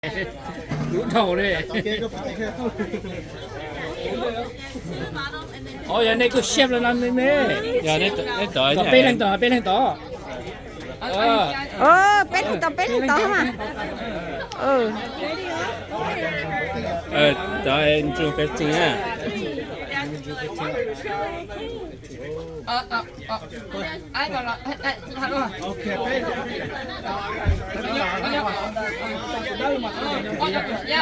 Lub dhau li. Ov, yog nej kuj siab los no me me. Yog nej tom peb leeg tom, peb leeg tom. Peb leeg tom, peb leeg tom mas. Tom ntsuj peb txeeg na.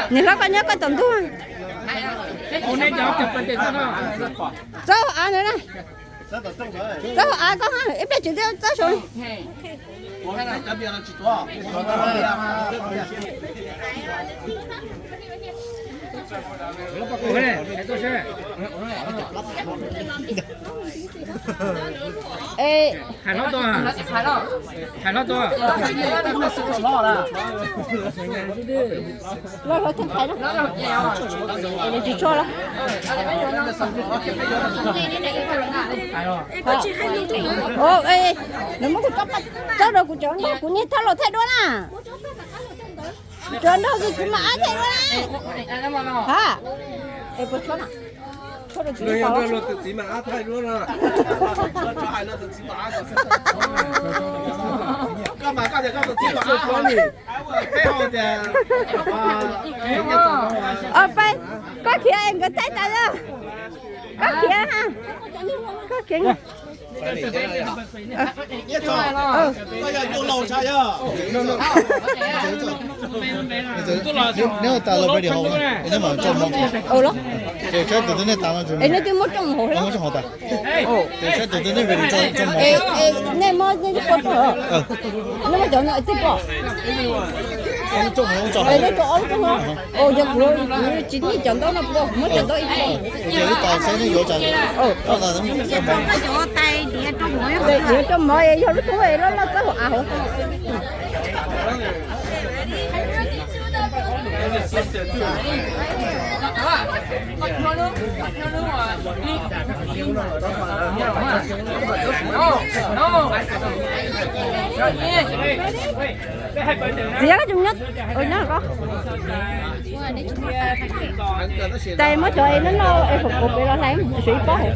Niam hlob koj nyob koj tom ntug. Txawb hauv av na. Txawb hauv av koj, ib pliag tsis txawb saud. Hais hlob tuaj, hais hlob tuaj. Los hlob thaj thaiv no, tsis tshua los. Nws muab kuv tsob rau kuv cov nrog kuv niag thauj los thaij duab na. Cov nrog kuv txiv mas ab thaij duab na. Ha, es puas tshua na? Tshua rau txiv los txiv mas ab thaij duab na. Koj mas koj tias koj tus txiv mas ab hov ni. Peb, koj khiav es nkawd thaij tas yog. Koj khiav, koj khiav. Nej muab nej lub pov rau, nej muab cov no tib pov. Nej rau ob lub rau no. Yog kuv, kuv tsis nyiam cov ntaub no, kuv muab cov ntaub ib co. Cov mov, yog lub tub loj loj txawb hauv av hauv. Txiv, koj tsis nyob, nyob koj. Tais muab cov es no no es hauv kuv pem los hlais, siv ib pob hauv.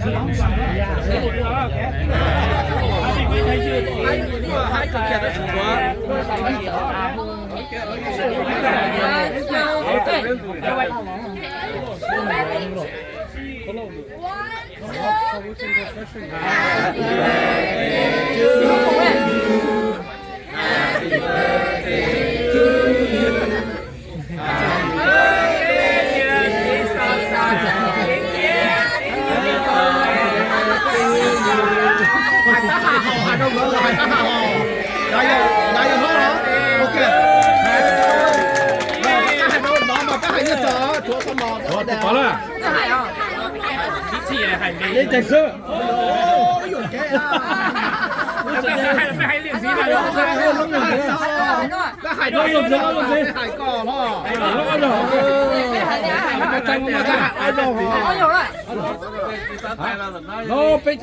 No, peb,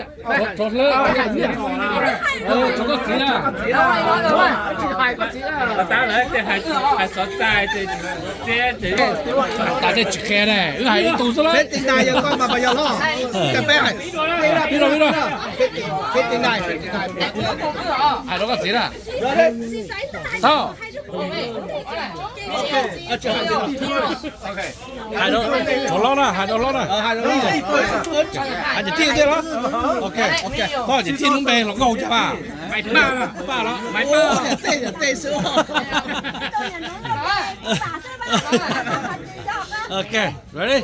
rov hlawv, rov koj txiv na. Tab lawv hais xov txais ces tas tej tsis qhia ne, wb hais ib tug xwb lawm. Peb rau, peb rau. Hais rau koj txiv na. Tau. Hais rau hlob na, hais rau hlob na. Hais ces tij tiag los? Ok, koj ces tij lub npe hluas nkauj cas mas? Paj los? Ok, ready.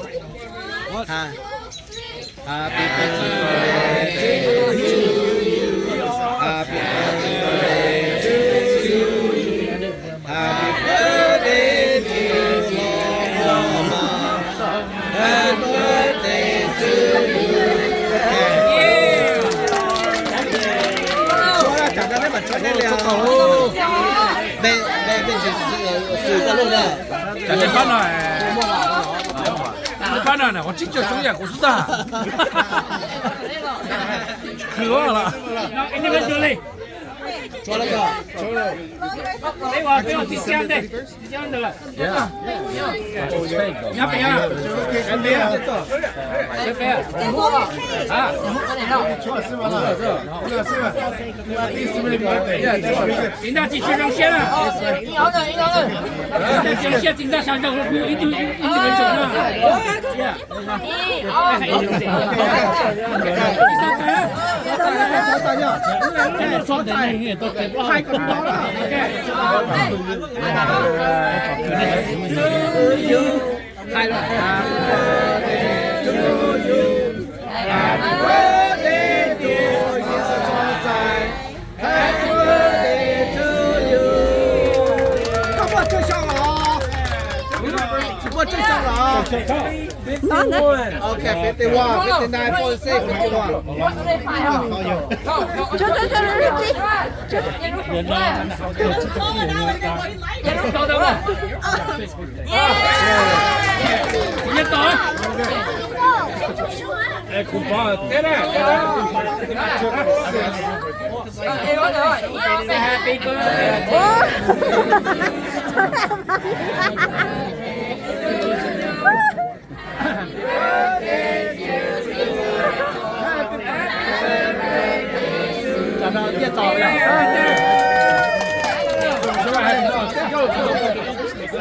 Happy birthday to you. Happy birthday to you. Happy birthday, dear Mama. Happy birthday to you. Tshuab nej mas tshuab nej li. Xwm koj lub na. Pab no, pab no qhov tsib caug xyoo yam kuv xub tag. Khwv los. Cho nó cho, cho nó. They want to sit down there. Sit down there. Yeah. Nhắm phải nhá. Nhắm phải nhá. Hả? Chúng ta chỉ chưa đóng xe à? Đóng xe, chúng ta sang trọng, không, ít, ít, ít, ít, ít, ít, ít, ít, ít, Các bạn chưa xong hả? Các bạn chưa xong hả? Fifty-one. Okay, fifty-one, fifty-nine, forty-six, fifty-one. Cho, cho, cho, cho, cho. Ê, kuv pom thiab na. Happy birthday.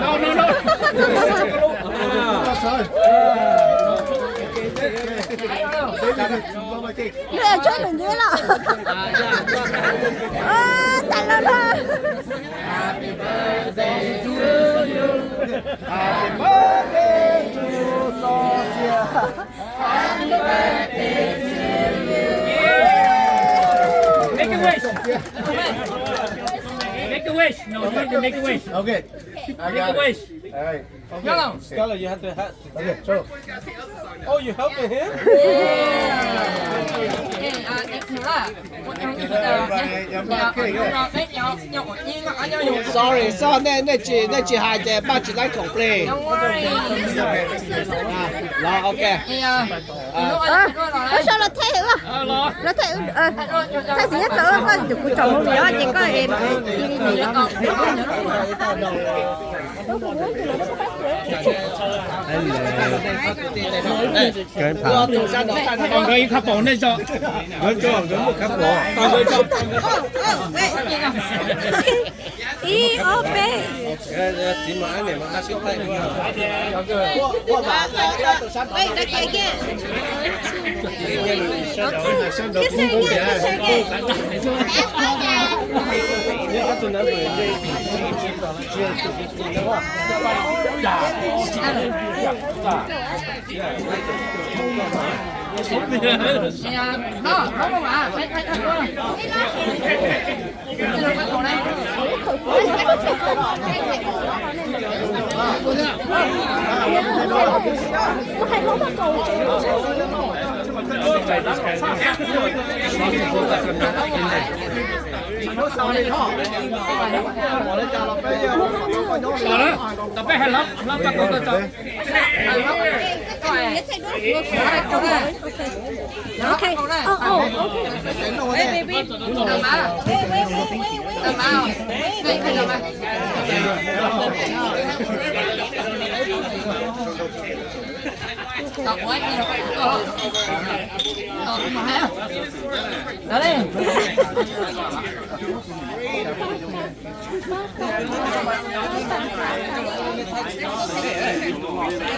No, no, no. Nws tsuag nws ntxiv los. Ua, tas los na. Make a wish. Make a wish. No, you need to make a wish. Okay. I got it. Make a wish. All right. Okay. Scarlett, you have to help. Okay, so. Oh, you helping him? Sorry, sorry, nej, nej tsis, nej tsis hais ces pab tsis tau complain. Los, ok. Ua, los thej, los thej, thej xim nyob txawv, koj yus kuv tsom mus li os, ces koj es. Nkawd ib khab paus nej tso. Nkawd tso, nkawd muaj khab paus. Ib ob peb. Tau peb hais lov, lov tso, tso, tso. Okay. Oh, oh, okay. Wait, wait, wait. Wait, wait, wait, wait, wait.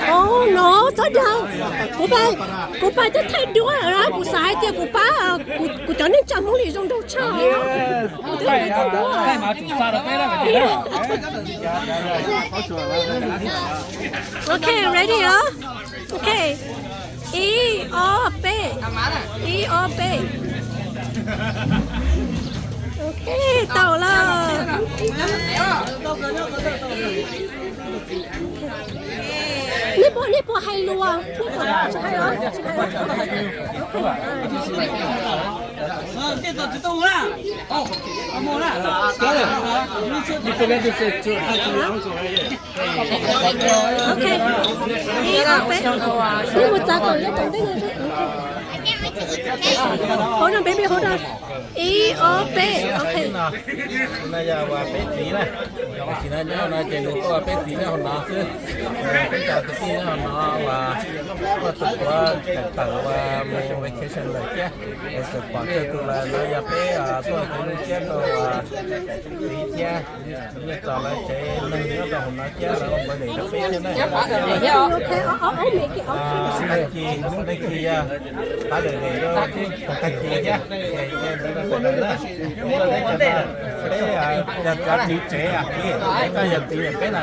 Ov, no txhob dag. Kuv pais, kuv pais twb thaij duab, kuv xav hais tias kuv pab, kuv cov neej tsa Hmoob li zoo nraug tshaj. Kuv twb thaij duab. Ok, ready os. Ok. Ib ob peb. Ib ob peb. Ok, tau lawm. Nej puas, nej puas hais lus? Nej puas hais lus? Ok. Ib ob peb. Nej mus txav kom yog tom ntej no. Hold on, baby, hold on. Ib, ob, peb. Ok. No yog uas peb txiv na. Tam sim no nyob no ces nws tuaj peb txiv nyob hauv no xwb. Peb cov kwv tij nyob hauv no uas tuaj tus tuav tawm uas mus vacation lawm thiab. Es txawm pom tej tus lawm no yog peb tuaj tus nug thiab rau uas txiv thiab. Nyiaj txos lawv tsev neeg nyob rau hauv no thiab lawv ua npawg lwm rau peb thiab na. Tag kis, tag kis yog pab lwm lwm rau tag kis thiab. Peb yog txiv tsev, peb yog txiv, peb na.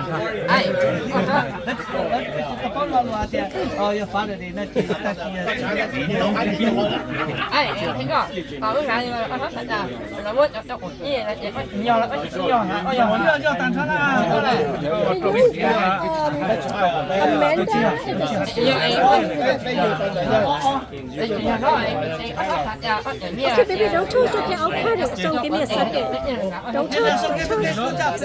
Amanda, okay, baby, don't touch. Okay, I'll cut it. So give me a second. Don't touch, don't touch.